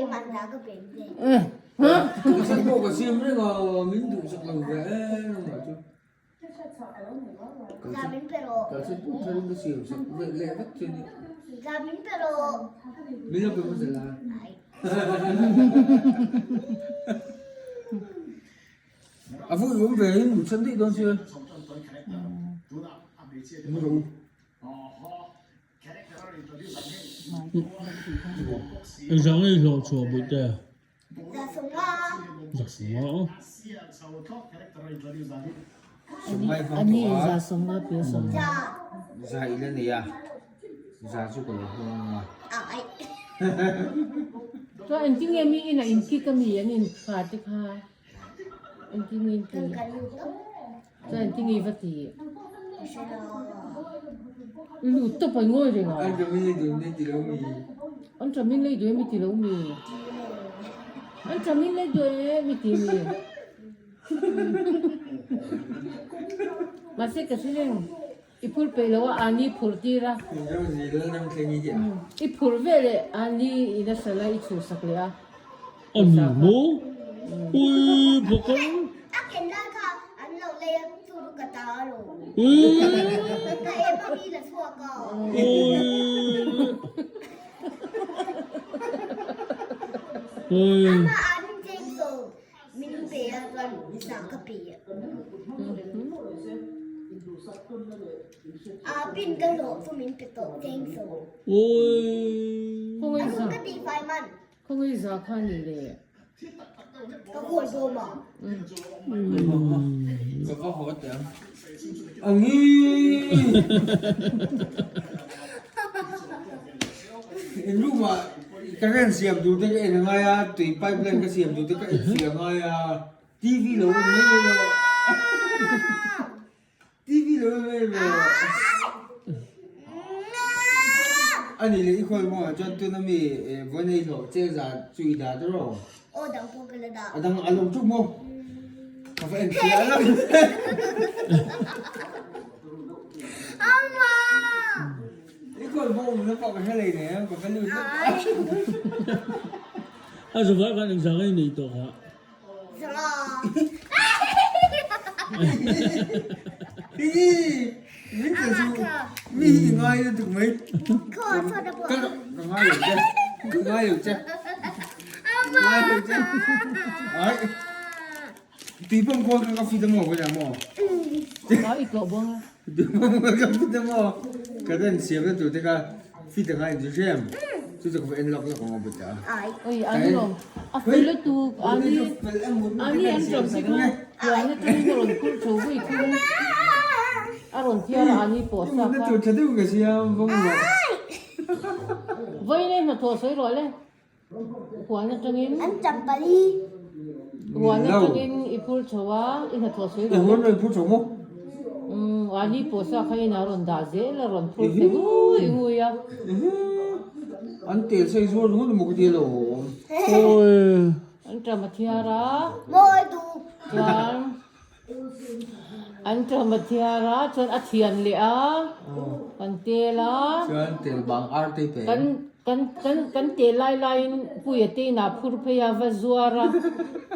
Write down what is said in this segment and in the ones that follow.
Keiman za ka pe che. Duhsak pawh ka siam reng a, min duhsak lo ve em a chu. Za min pe rawh. Kalsan pawh tharin ka siam sak ve leh vek che ni. Za min pe rawh. Min lo pe hmasa la. A vui awm ve in mutsan daih dawn sia. Mu rawh u. Engzah nge i hlawh chhuah buih te? Zasonga aw. Ani zasonga pi songa. Za i la nei a, za chu ka lo hawng ang a. Chuan engtin nge mi in a in kik a mi an in kha te kha engtin nge in tih? Chuan engtin nge i va tih? I lut tawp a i ngawi reng a. An ṭamin lei duh em ti lo mi? An ṭamin lei duh em i ti lo mi? An ṭamin lei duh em i ti mi? Mahse ka hre reng. I phur peih lo a, ani phur tir a. I phur ve leh ani in a hralh a, i chhuhsak leh a. Ani maw? Ui bawk a. A ken lai kha an lo lei a, chu chu ka ta a lo. Ui. Ka em a mi la chhuak a. Ui. Ui. Ama an cheng zawk. Min pe a chuan za ka pe a. A pin ka hlawh chu min pe tawh cheng so. Oi. A hun ka tih fai man. Khawngaih za kha ni le. Ka khawi bawm a. Ka va haw teh ang. Angi. In room ah ka ren siam tur te ka en a ngai a, tui pipe line ka siam tur te ka en fiah a ngai a, TV lo en mai mai lo TV lo en mai mai lo a ni leh i khawi maw chuan tuna mi vawi nei hlawh che zah chu i dah ta rawh. Aw dang pawh ka la dah. A dang a lo tuk maw? Ka va en fiah lo. Ama! I khawi maw um na pawh ka hre lei nei a, ka va lut lawk a. A zuvai khan engzah nge i neih tawh kha? Zara. Hi min ta chu mi hi ngai na tuk mai. Khaw chhuat a pawh. Ka ngai lo che. Ka ngai lo che. Ngai lo che. Ai. Tui pawm khaw ka ka fit a maw ka nia maw. Ka i tlawh bawng a. Tui pawm khaw ka fit a maw. Ka den siam na tur te kha fit a ngai in chu hrem. Chu chu ka va en lawk lawk ang a but a. Oi ani lawm. A fel lutuk ani ani an ṭawm te kha huan atangin a rawn phurh tho vui thung. A rawn thiar a ani pawh sa kha. Tur tha deuh ka siam vawng rawh. Vawiin a hnathawh sawi rawh le. Huan atangin An champali. Huan atangin i phur chho a, i hnathawh sawi rawh le. Huan rawn phur chho maw? Umm, ani pawh sa kha in a rawn dah zel a, rawn phur thei ngui ngui a. An tel sei zuar ringawt emaw ka ti lo. Awi. An ṭam a thiar a. Mawi duh. Chuan an ṭam a thiar a, chuan a thian leh a, kan tel a. Chuan tel bang ar te pe. Kan kan kan kan tel lai laiin Puia te inah phur phei a, va zuar a,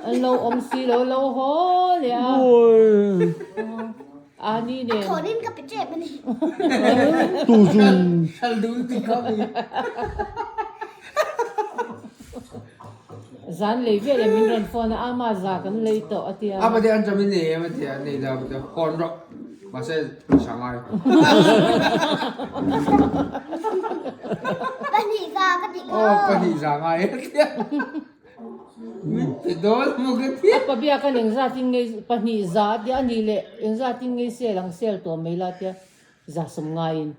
an lo awm si lo, lo haw leh a. Awi. Ani nen. A thawnin ka pe tep a ni. Tu chu. Hral duh ti kha mi. Zan lei vel em min rawn phone a, ama za kan lei tawh a tia. Apa te an cham in nei em a tia, nei lo te hawn rawh. Mahse Shanghai. 2 za ka ti kha. Aw 2 za ngai a tia. Min pe dawn maw ka tia. A pabia khan engzat in ngei 2 za a tia a nih leh engzat in ngei sel ang sel tawh mai la tia. Za sawm ngaiin.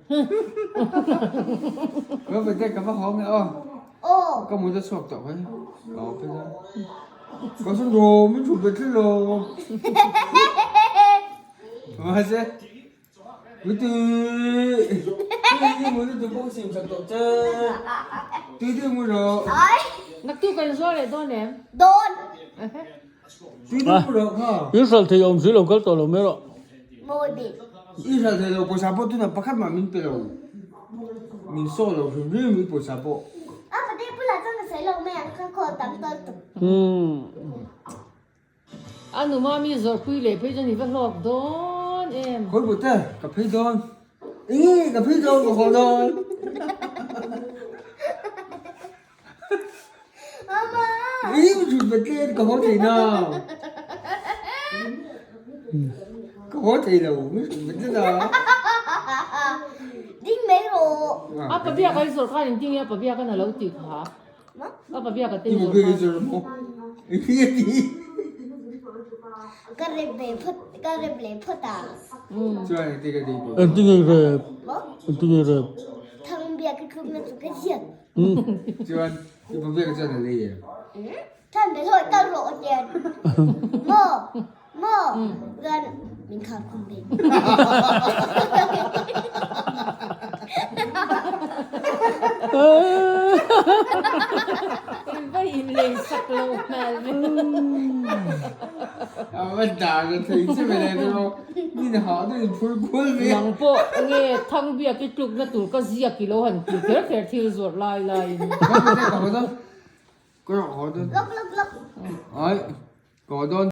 Ka va te ka va haw nge aw. Aw. Ka mut a chhuak tawh mai. Ka haw phei dawn. Ka sawn rawh min thu bet thleng lo. Mahse Uti Tui mu lutuk pawh siam sak tawh che. Tui deuh mu rawh. Ai. Naktu kan zuar leh dawn em? Dawn. Tui deuh mu rawh kha. In hral thei awm si lo kal tawh lo mai rawh. Mawi bik. I hral thei lo pawisa pawh tunah pakhat mah min pe lo. Min saw lo hrim hrim i pawisa pawh. A pate bulah chuan ka sawi lo. lo mai ang ka khaw tam tawh lutuk. A nu mami zawrhpui leh phei chuan i va hlawk dawn em? Khawi pawh te ka phei dawn. Ih ka phei dawn ka haw dawn. Ih u chhut bet tle ka haw thei na. Ka haw thei lo mi chhut bet tle na. Ding mai rawh. A pa biak a i zawrh khan engtin nge a pa biak a na lo tih kha? A pa biak a te I zawrh pa biak i khan. zawrh maw? Engtin nge tih? Ka rep ve phawt ka rep leh phawt a. Chuan engtin nge tih? Engtin nge i rep? Engtin nge i rep? Thang biak i tlukna chu ka ziak. Chuan i pa biak chuan a lei em? Than be thôi tao lộ tiền. Mô, mô, gần mình khao không bền. In va in lei sak lo hmel ve. A va dan a thei che ve le chu min hah deuh in phur kual ve. Nang pawh nge thang biak i tlukna tur ka ziak i lo han ti kher kher thil zawrh lai laiin. Ka haw dawn. Ka haw dawn. Lok lok lok. Ai, ka haw dawn.